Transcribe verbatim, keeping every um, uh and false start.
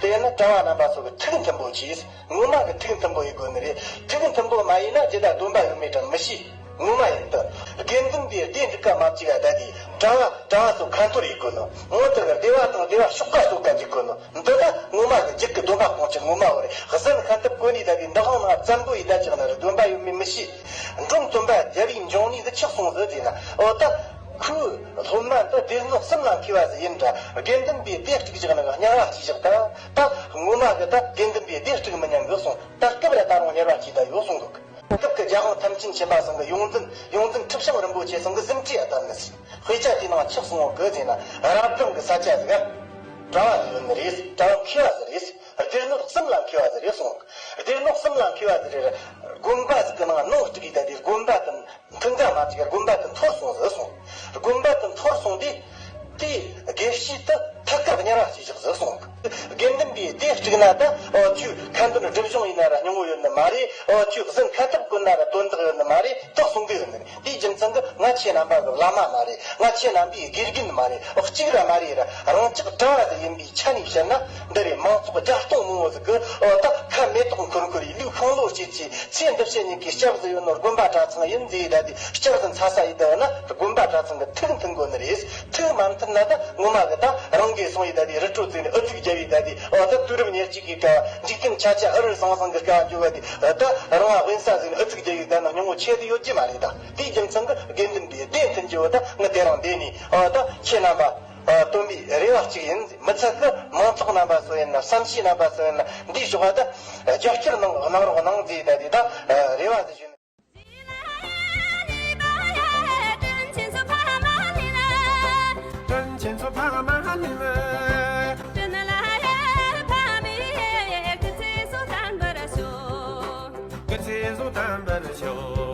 དེ་ཡང་ན་གྲྭ་བ་རྣམ་པ་ཚོ་གི་ཐུགས་མཐུན་པོ་གྱིས། ངོ་མ་གི་ཐུགས་མཐུན་པོ་ཡིན་དགོས་ནི་རེད། ཐུགས་མཐུན་པོ་མ་ཡིན་ན་ཇི་ལྟར་སྡོམ་པ་ཡོད་མེད་ཀྱང་མི་ཤེས། ངོ་མ་ཡིན་ཏེ། དགེ་འདུན་པའི་སྡེ་འགྲིག་ག་མ་བཅུག་ག་བསྡད་དེ། གྲྭ་བ་གྲྭ་བ་ཚོ་ཁ་འཐོར་ཡིན་དགོས་ནོ། ངོ་དེ་གི་སྡེ་བ་དང་སྡེ་བ་ཤོག་ཁ་ཤོག་ག་འཇིག་དགོས་ནོ། འདི་ལ་ངོ་མ་གི་རྒྱུད་ཀྱི་སྡོམ་པ་སྤོང་ཅི་ངོ་མ་བོ་རེད། གཟན་ཁ་འཐབ་གོ་ནི་བསྡད་དེ། འདི་གང་ན་བཙན་པོ་ཡིན་བསྡད་ཅིག་ན་ར་སྡོམ་པ་ཡོད་མེད་མི་ཤེས། འབྲོམ་སྟོན་པ་རྒྱལ་བའི་འབྱུང་གནས་འདི་ཆགས་སོང་ཟེར་དེ་ན། འོ་ད། ཁོའི་སློབ་མ་འདི་སྡེ་སྣོད་གསུམ་ལ་མཁས་པ་ཟིག་ཡིན་འདྲ། དགེ་འདུན་པའི་སྡེ་དཀྲུགས་བཞག་ནི་གི་དམྱལ་བ་སྐྱེས་བཞག་ད། ད་ངོ་མ་གི་ད་དགེ་འདུན་པའི་སྡེ་དཀྲུགས་མི་ཉན་གི་སོང་། ད་སྐབས་ར་ད་རུང་དམྱལ་བ་སྐྱེས་ད་ཡོད་སོང་གི། སྐབས་ཀྱི་རྒྱལ་དབང་ཐམས་ཅད་མཁྱེན་པ་ཚང་གི་ཡོངས་འཛིན། ཡོངས་འཛིན་ཁྲི་བྱང་རིན་པོ་ཆེ་ཚང་གི་གཟིམ་ཁྲིའི་ཨ་ད་ནི་ཟིག་དཔེ་ཆ་དེ་ནང་ཆགས་སོང་གི་ཟེར་ན། རབ་དང་གི་ས་ཆ་ཟིག་གྲྭ་བ་ཟིག་ཡོད་ནི་རེད། གྲྭ་བ་མཁས་པ་ཟིག་རེད། སྡེ་སྣོད་གསུམ་ལ་མཁས་པ་ཟིག་རེད་གསུངས། སྡེ་སྣོད་གསུམ་ལ་མཁས་པ་ཟིག་རེད། དགོན་པ་ཟིག་གི་ནང་ནང་དཀྲུགས་ཡི་ད་དེ། དགོན་པ་དང་མཐུན་ཟ་མ་བཅུག་ག་དགོན་པ་དེ་འཐོར་སོང་ཟིག་གསུངས། དགོན་པ་དེ་འཐོར་སོང་དུས། དེ་དགེ་བཤེས་དེ་ཐད་ཀར་དམྱལ་བ་སྐྱེས་བཞག་ཟིག་གསུངས། དགེ་འདུན་པའི་སྡེ་དཀྲུགས་ན་ད། ཨོ་ཁྱོད་ཁ་འདོན་སྒྲིབ་སྦྱོང་ཡིན་ན་ར་སྙིང་བོ་ཡོད་ནི་མ་རེད། ཨོ་ཁྱོད་གཟན་ཁ་འཐབ་གོན་ན་ར་དོན་དག་ཡོད་ནི་མ་རེད། དེ་གསུང་གི་ཡོད་ནི་རེད། དེའི་རྒྱུ་མཚན་གྱིས་ང་ཁྱེད་རྣམ་པ་གི་བླ་མ་མ་རེད། ང་ཁྱེད་རྣམ་པའི་དགེ་རྒན་མ་རེད། གཅིག་ར་མ་རེད་ར། རང་ཅག་གྲྭ་བ་དེ་ཡིན་པའི་ཆ་ནས་བཤད་ན། འདི་རེད། མང་ཚོགས་བརྒྱ་སྟོང་མང་བོ་ཟིག་གིས། འོ་ད་ཁ་མེ་ཏོག་འཁོར་འཁོར་ཡི་ལུས་ཤོང་ལོ་སྐྱེས་ཀྱི། ཚེ་འདི་ཕྱི་གཉིས་ཀྱི་སྐྱབས་སུ་ཡོད་ནོ་དགོན་པ་གྲྭ་ཚང་ཡིན་ཟེར་ད་དེ། སྐྱབས་སུ་འཚལ་ས་ཡིན་ད་ན་དགོན་པ་གྲྭ་ཚང་གི་ཐུགས་མཐུན་དགོས་ནི་རེད། ཐུགས་མ་མཐུན་ན་ད་ངོ་མ་གི་ད་རང་གིས་སོང་ཡི་ད་དེ་རི་ཁྲོད་ཟིག་ནས་ཨུ་ཚུགས་རྒྱབ་ཡི་ད་དེ། འོ་ད་དུས་རབས་ཉེར་གཅིག་གི་སྐབས་འཇིག་རྟེན་ཆ་ཆ་ཨུ་རུ་ཟང་ཟང་གི་སྐབས་འགྱུར་བ་དེ། ད་རང་ང་དབེན་ས་ཟིག་ནས་ཨུ་ཚུགས་རྒྱབ་ཡི་ད་ན་སྙིང་བོ་ཆད་དེ་ཡོད་ཀྱི་མ་རེད་ད། དེའི་རྒྱུ་མཚན་གྱིས་དགེ་འདུན་པའི་སྡེ་མཐུན་གྱི་འོ་ད་ང་དེ་རང་བསྡད་ནས། འོ་ད་ཁྱེད་རྣམ་པ། ཨ། སྟོན་པའི་རེ་བ་གཅིག་ཡིན། མི་ཚད་ཀྱི་མང་ཚོགས་རྣམ་པ་ཚོ་ཡིན་ན། བསམ་ཤེས་རྣམ་པ་ཚོ་ཡིན་ན། འདིའི་ཕྱོགས་ལ་ད་རྒྱབ་སྐྱོར་གནང་གནང་རོགས་གནང་ཟེར་ད་དེ་ད་རེ་བ་ཟེར་ཞུ།